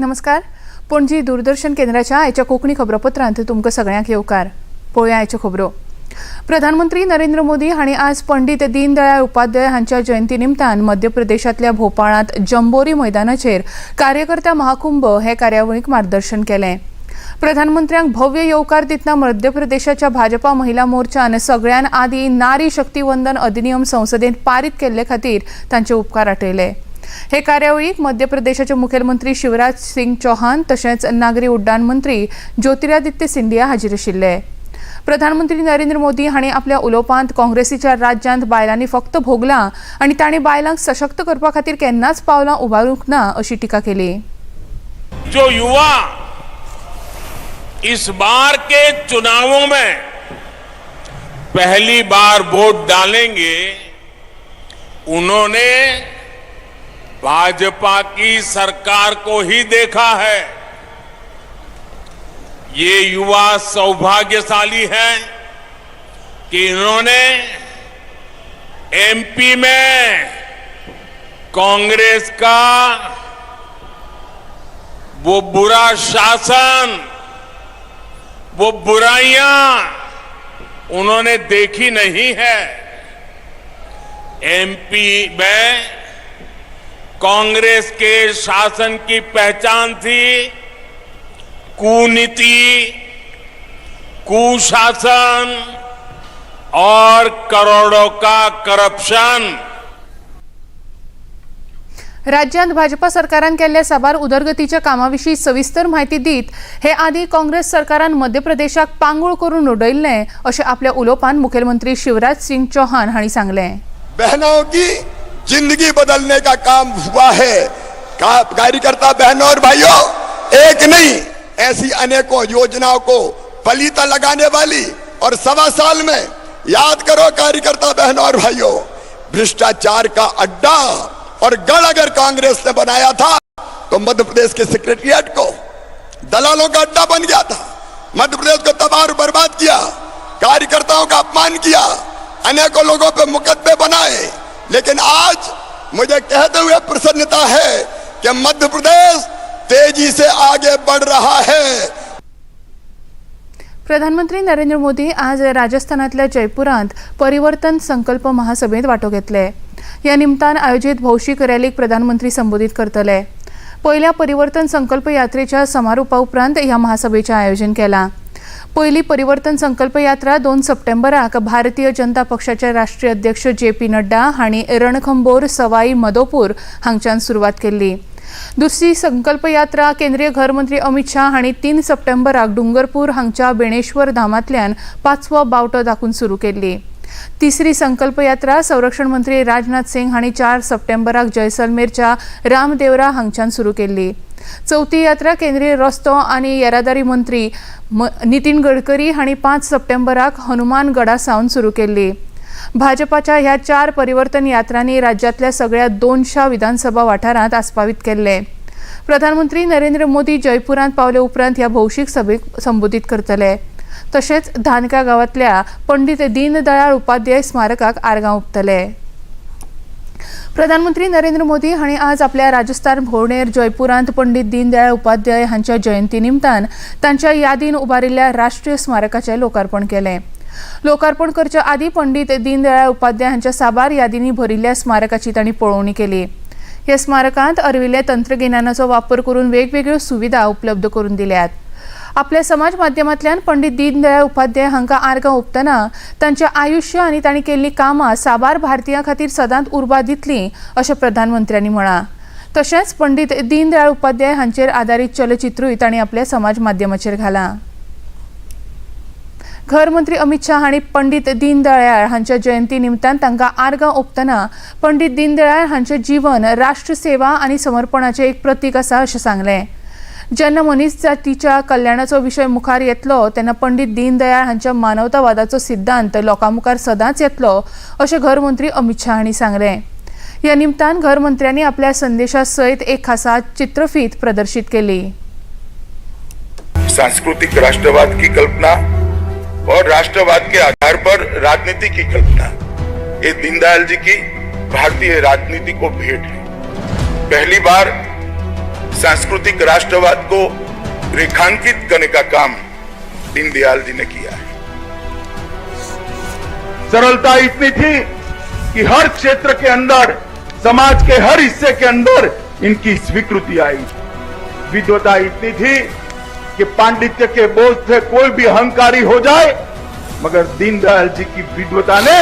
नमस्कार. पणजी दूरदर्शन केंद्राच्या आयच्या कोंकणी खबरापत्रांत तुमकां सगळ्यांक येवकार. पळोवया आयच्यो खबरो. प्रधानमंत्री नरेंद्र मोदी हांणी आज पंडित दीनदयाळ उपाध्याय हांच्या जयंती निमतान मध्य प्रदेशांतल्या भोपाळांत जंबोरी मैदानाचेर कार्यकर्ता महाकुंभ हे कार्यावळीक मार्गदर्शन केलें. प्रधानमंत्र्यांक भव्य येवकार दितना मध्य प्रदेशाच्या भाजपा महिला मोर्चान सगळ्यान आदी नारी शक्ती वंदन अधिनियम संसदेत पारीत केल्ले खातीर तांचे उपकार आठयले. हे कार्यावळीक मध्य प्रदेशाचे मुखेलमंत्री शिवराज सिंग चौहान तशेंच नागरी उड्डाण मंत्री ज्योतिरादित्य सिंधिया हाजीर आशिल्ले. प्रधानमंत्री नरेंद्र मोदी हांणी आपल्या उलोवपांत काँग्रेसीच्या राज्यांत बायलांनी फक्त भोगलां आनी तांणी बायलांक सशक्त करपा खातीर केन्नाच पावलां उबारूंक ना अशी टिका केली. जो युवा इस बार के चुनावों में पहली बार वोट डालेंगे, उन्होंने भाजपा की सरकार को ही देखा है। ये युवा सौभाग्यशाली हैं कि इन्होंने एमपी में कांग्रेस का वो बुरा शासन, वो बुराइयां उन्होंने देखी नहीं है। एमपी में कांग्रेस के शासन की पहचान थी कुनीति, कुशासन और करोड़ों का करप्शन। राज्यांत भाजपा सरकारान केल्ल्या साबार उदरगतीच्या कामाविशीं सविस्तर म्हायती दीत हे आदी काँग्रेस सरकारान मध्य प्रदेशाक पांगूळ करून उडयल्लें अशें आपल्या उलोवपांत मुखेलमंत्री शिवराज सिंग चौहान हांणी सांगलें. बहनों की जिंदगी बदलने का काम हुआ है। कार्यकर्ता बहनों और भाइयों, एक नहीं, ऐसी अनेकों योजनाओं को फलिता लगाने वाली और 1.25 साल में, याद करो कार्यकर्ता बहनों और भाइयों, भ्रष्टाचार का अड्डा और गढ़ अगर कांग्रेस ने बनाया था तो मध्य प्रदेश के सेक्रेटरिएट को दलालों का अड्डा बन गया था। मध्य प्रदेश को तबाह और बर्बाद किया, कार्यकर्ताओं का अपमान किया, अनेकों लोगों पे मुकदमे बनाए। लेकिन आज मुझे कहते हुए प्रसन्नता है कि मध्य प्रदेश तेजी से आगे बढ़ रहा है। प्रधानमंत्री नरेंद्र मोदी आज राजस्थानातल्या जयपुरांत परिवर्तन संकल्प महासभेत वांटो घेतले. ह्या निमतान आयोजीत भौशीक रॅलीक प्रधानमंत्री संबोधीत करतले. पयल्या परिवर्तन संकल्प यात्रेच्या समारोपा उपरांत ह्या महासभेचें आयोजन केलां. पयली परिवर्तन संकल्प यात्रा 2 सप्टेंबराक भारतीय जनता पक्षाचे राष्ट्रीय अध्यक्ष जे पी नड्डा हांणी रणखंबोर, सवाई मधोपूर हांगच्यान सुरवात केल्ली. दुसरी संकल्प यात्रा केंद्रीय घर मंत्री अमित शाह हांणी 3 सप्टेंबराक डुंगरपूर हांगच्या बेणेश्वर धामांतल्यान पांचवो बावटो दाखोवन सुरू केल्ली. तिसरी संकल्प यात्रा संरक्षण मंत्री राजनाथ सिंग हांणी 4 सप्टेंबराक जैसलमेरच्या रामदेवरा हांगच्यान सुरू केल्ली. चवथी यात्रा केंद्रीय रस्तो आनी येरादारी मंत्री नितीन गडकरी हांणी 5 सप्टेंबराक हनुमानगडा सावन सुरू केल्ली. भाजपाच्या ह्या चार परिवर्तन यात्रांनी राज्यांतल्या सगळ्या 200 विधानसभा वाठारांत आस्पावीत केल्ले. प्रधानमंत्री नरेंद्र मोदी जयपुरांत पावले उपरांत ह्या भौशीक सभेक संबोधीत करतले. तशेंच धानका गांवांतल्या पंडित दीनदयाळ उपाध्याय स्मारकाक आर्गां ओंपतले. प्रधानमंत्री नरेंद्र मोदी हांणी आज आपल्या राजस्थान भोंवडेर जयपुरांत पंडित दीनदयाळ उपाध्याय हांच्या जयंती निमतान तांच्या यादीन उबारिल्ल्या राष्ट्रीय स्मारकाचें लोकार्पण केलें. लोकार्पण करच्या आदीं पंडित दीनदयाळ उपाध्याय हांच्या साबार यादींनी भरिल्ल्या स्मारकाची तांणी पळोवणी केली. ह्या स्मारकांत अर्विल्ल्या तंत्रगिन्यानाचो वापर करून वेगवेगळ्यो सुविधा उपलब्ध करून दिल्यात. आपल्या समाज माध्यमांतल्यान पंडित दीनदयाळ उपाध्याय हांकां आर्गां ओंपतना तांचें आयुश्य आनी तांणी केल्लीं कामां साबार भारतीयां खातीर सदांच उर्बा दितली अशें प्रधानमंत्र्यांनी म्हळां. तशेंच पंडित दीनदयाळ उपाध्याय हांचेर आदारीत चलचित्रूय तांणी आपल्या समाज माध्यमाचेर घालां. घर मंत्री अमित शाह हांणी पंडित दीनदयाळ हांच्या जयंती निमतान तांकां आर्गां ओंपतना पंडित दीनदयाळ हांचें जीवन राष्ट्रसेवा आनी समर्पणाचें एक प्रतीक आसा अशें सांगलें. जेन्ना मनीस जातीच्या कल्याणाचो विशय मुखार येतलो तेन्ना पंडित दीनदयाळ हांच्या मानवतावादाचो सिद्धांत लोकां मुखार सदांच येतलो अशें घर मंत्री अमित शाह हांणी सांगलें. ह्या निमतान घर मंत्र्यांनी आपल्या संदेशा सयत एक खासा चित्रफीत प्रदर्शीत केली. सांस्कृतिक राष्ट्रवाद की कल्पना और राष्ट्रवाद के आधार पर राजनीति की कल्पना, ये दीनदयाल जी की भारतीय राजनीति को भेंट है। पहली बार सांस्कृतिक राष्ट्रवाद को रेखांकित करने का काम दीनदयाल जी ने किया है। सरलता इतनी थी कि हर क्षेत्र के अंदर, समाज के हर हिस्से के अंदर इनकी स्वीकृति आई। विद्वता इतनी थी कि पांडित्य के बोझ से कोई भी अहंकारी हो जाए, मगर दीनदयाल जी की विद्वता ने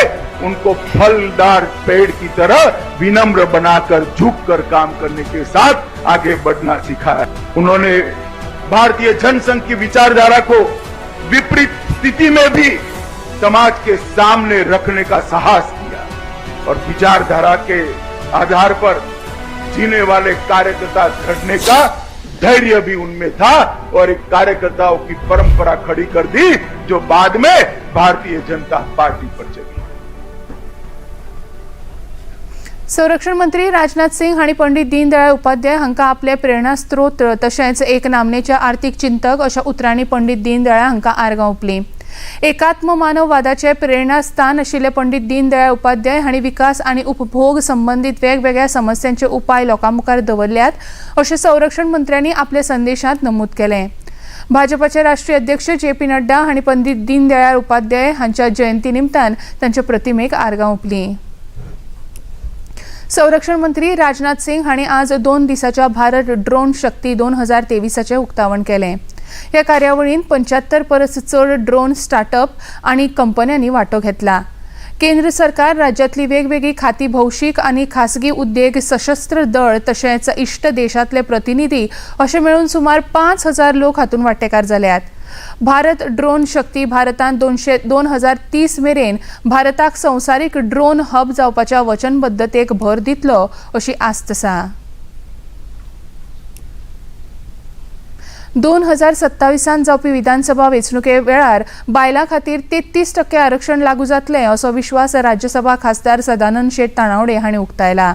उनको फलदार पेड़ की तरह विनम्र बनाकर, झुककर काम करने के साथ आगे बढ़ना सिखाया। उन्होंने भारतीय जनसंघ की विचारधारा को विपरीत स्थिति में भी समाज के सामने रखने का साहस किया और विचारधारा के आधार पर जीने वाले कार्यकर्ता घड़ने का धैर्य भी उनमें था और एक कार्यकर्ताओं की परंपरा खड़ी कर दी, जो बाद में भारतीय जनता पार्टी पर चली। संरक्षण मंत्री राजनाथ सिंग हांणी पंडित दीनदयाळ उपाध्याय हांकां आपले प्रेरणास्त्रोत तशेंच एक नामनेचे आर्थीक चिंतक अशा उतरांनी पंडित दीनदयाळ हांकां आर्गां ओंपलीं। एकात्म मानववादाचे प्रेरणास्थान आशिल्ले पंडित दीनदयाळ उपाध्याय हांणी विकास आनी उपभोग संबंदीत वेगवेगळ्या समस्यांचे उपाय लोकां मुखार दवरल्यात, अशें संरक्षण मंत्र्यांनी आपल्या संदेशांत नमूद केलें। भाजपाचे राष्ट्रीय अध्यक्ष जे पी नड्डा हांणी पंडित दीनदयाळ उपाध्याय हांच्या जयंती निमतान तांच्या प्रतिमेक आर्गां ओंपलीं। संरक्षण मंत्री राजनाथ सिंग हांणी आज 2 दिसाच्या भारत ड्रोन शक्ती 2023चें उक्तावण केलें। ह्या कार्यावळींत 75 परस चड ड्रोन स्टार्टअप आनी कंपन्यांनी वांटो घेतला। केंद्र सरकार, राज्यांतली वेगवेगळी खाती, भौशीक आनी खासगी उद्देग, सशस्त्र दळ तशेंच इश्ट देशांतले प्रतिनिधी अशे मेळून सुमार 5000 लोक हातूंत वांटेकार जाल्यात। भारत ड्रोन शक्ती भारतान 2030 मेरेन भारताक संवसारीक ड्रोन हब जावपाच्या वचनबद्धतेक भर दितलो, अशी आस्त आसा। 2027 जावपी विधानसभा वेंचणुके वेळार बायलां खातीर 33% आरक्षण लागू जातलें, असो विश्वास राज्यसभा खासदार सदानंद शेट तानावडे हांणी उक्तायला।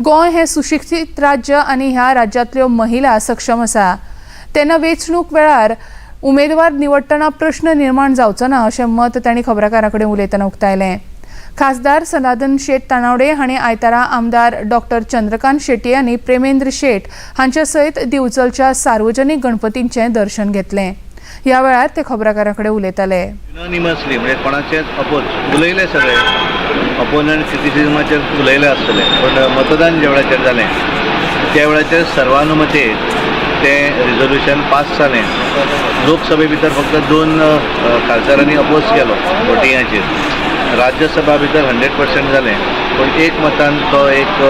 गोंय हें सुशिक्षीत राज्य आनी ह्या राज्यांतल्यो महिला सक्षम आसा, तेन्ना वेंचणूक वेळार उमेदवार निवडटना प्रश्न निर्माण जावचो ना, अशें मत तांणी खबराकारां कडेन उलयतना उक्तायलें। खासदार सनातन शेट तानावडे हांणी आयतारा आमदार डॉक्टर चंद्रकांत शेट्ये आनी प्रेमेंद्र शेट हांचे सयत दिवचलच्या सार्वजनीक गणपतींचें दर्शन घेतलें। ह्या वेळार ते खबराकारां कडेन उलयताले। युनानिमसली, म्हणजे कोणाचेच अपोज उलयले, सगळे अपोनंट क्रिटिसिजमाचेर उलयले आसतले, पूण मतदान ज्या वेळाचेर जालें त्या वेळाचेर सर्वानुमते तें रिजोल्युशन पास जालें। लोकसभे भितर फक्त 2 खासदारांनी अपोज केलो वोटिंगाचेर। राज्यसभा भितर 100% जालें, पूण एक मतान तो एक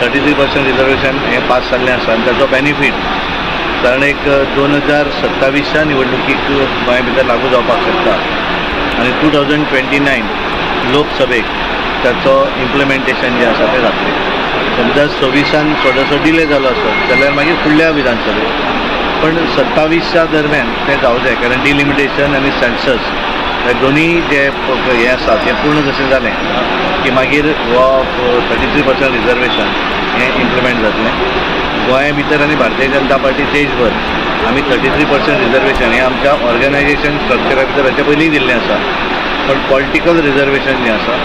33% रिजर्वेशन हें पास जाल्लें आसा आनी ताचो बेनिफीट कारण एक 2027च्या निवडणुकीक गोंया भितर लागू जावपाक शकता आनी 2029 लोकसभेक ताचो इम्प्लिमेंटेशन जें आसा तें जातलें। समजा 26 थोडोसो डिले जालो आसत जाल्यार मागीर फुडल्या विधानसभेक, पण 27च्या दरम्यान तें जावं जाय, कारण डिलिमिटेशन आनी सेन्सस हे दोनूय जे हें आसा तें पूर्ण जशें जालें की मागीर हो 33% रिजर्वेशन हें इम्प्लिमेंट जातलें। गोंया भितर आनी भारतीय जनता पार्टी देशभर आमी 33% रिजर्वेशन हें आमच्या ऑर्गनायजेशन स्ट्रक्चरा भितर हाचे पयलीं दिल्लें आसा, पण पॉलिटिकल रिजर्वेशन जें आसा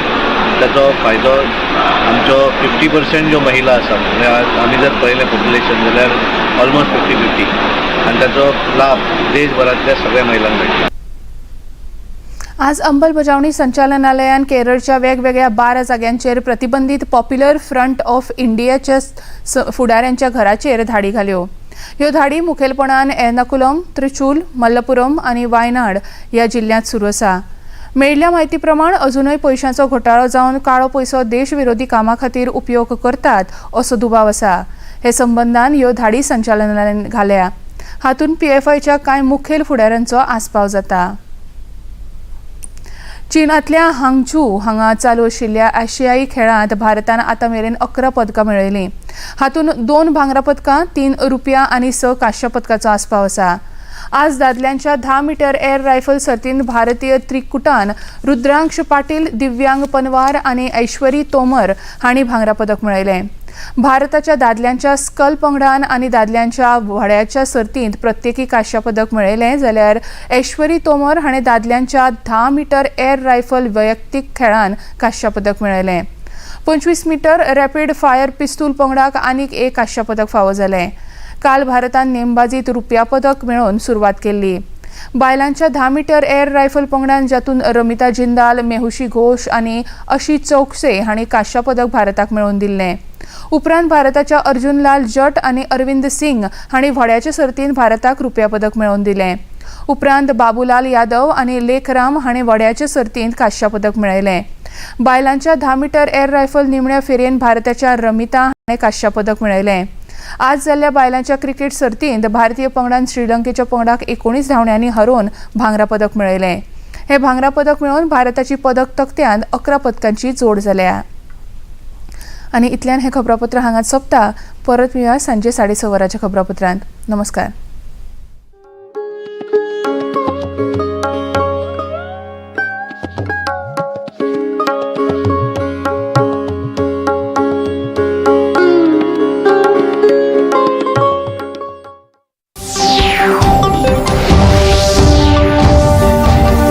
ताचो फायदो आमचो 50% ज्यो महिला आसात, म्हळ्यार आमी जर पळयलें पॉप्युलेशन जाल्यार ऑलमोस्ट 50-50, आनी ताचो लाभ देशभरांतल्या सगळ्या महिलांक मेळटा। आज अंमलबजावणी संचालनालयान केरळच्या वेगवेगळ्या 12 जाग्यांचेर प्रतिबंधीत पॉप्युलर फ्रंट ऑफ इंडियाच्या फुडाऱ्यांच्या घराचेर धाडी घाल्यो। ह्यो धाडी मुखेलपणान एर्नाकुलम, त्रिचूल, मल्लपुरम आनी वायनाड ह्या जिल्ल्यांत सुरू आसा। मेळिल्ल्या म्हायती प्रमाण अजुनूय पयशांचो घोटाळो जावन काळो पयसो देशविरोधी कामां खातीर उपयोग करतात, असो दुबाव आसा। हे संबंदान ह्यो धाडी संचालनालयान घाल्या। हातूंत पीएफआयच्या कांय मुखेल फुडाऱ्यांचो आस्पाव जाता। चीनांतल्या हांगझू हांगा चालू आशिल्ल्या आशियाई खेळांत भारतान आतां मेरेन 11 पदकां मेळयलीं। हातूंत 2 भांगरा पदकां, 3 रुपया आनी 6 कांश्या पदकाचो आस्पाव आसा। आज दादल्यांच्या 10 मीटर एअर रायफल सर्तींत भारतीय त्रिकुटान रुद्रांश पाटील, दिव्यांग पनवार आनी ऐश्वरी तोमर हांणी भांगरा पदक मेळयलें। भारताच्या दादल्यांच्या स्कल पंगडान आनी दादल्यांच्या व्हड्याच्या सर्तींत प्रत्येकी कांश्या पदक मेळयलें, जाल्यार ऐश्वरी तोमर हाणें दादल्यांच्या 10 मीटर एअर रायफल वैयक्तीक खेळान कांश्या पदक मेळयलें। 25 मीटर रॅपीड फायर पिस्तूल पंगडाक आनीक एक कांश्या पदक फावो जालें। काल भारतान नेमबाजीत रुप्या पदक मेळोवन सुरवात केल्ली. बायलांच्या 10 मीटर एअर रायफल पंगडान जातून रमिता जिंदाल, मेहुशी घोष आनी अशी चौकसे हांणी कांश्या पदक भारताक मेळोवन दिल्लें. उपरांत भारताच्या अर्जुन लाल जट आनी अरविंद सिंग हांणी व्हड्याचे सर्तींत भारताक रुप्या पदक मेळोवन दिलें. उपरांत बाबूलाल यादव आनी लेखराम हांणी व्हड्याचे सर्तींत कांश्या पदक मेळयलें. बायलांच्या 10 मीटर एअर रायफल निमण्या फेरयेन भारताच्या रमिता हाणें कांश्या पदक मेळयलें. आज जाल्ल्या बायलांच्या क्रिकेट सर्तींत भारतीय पंगडान श्रीलंकेच्या पंगडाक 19 धांवड्यांनी हरोवन भांगरा पदक मेळयलें. हे भांगरा पदक मेळोवन भारताची पदक तकट्यांत 11 पदकांची जोड जाल्या. आनी इतल्यान हें खबरापत्र हांगाच सोंपता. परत मेळुया सांजे 6:30 वरांच्या खबरापत्रांत. नमस्कार.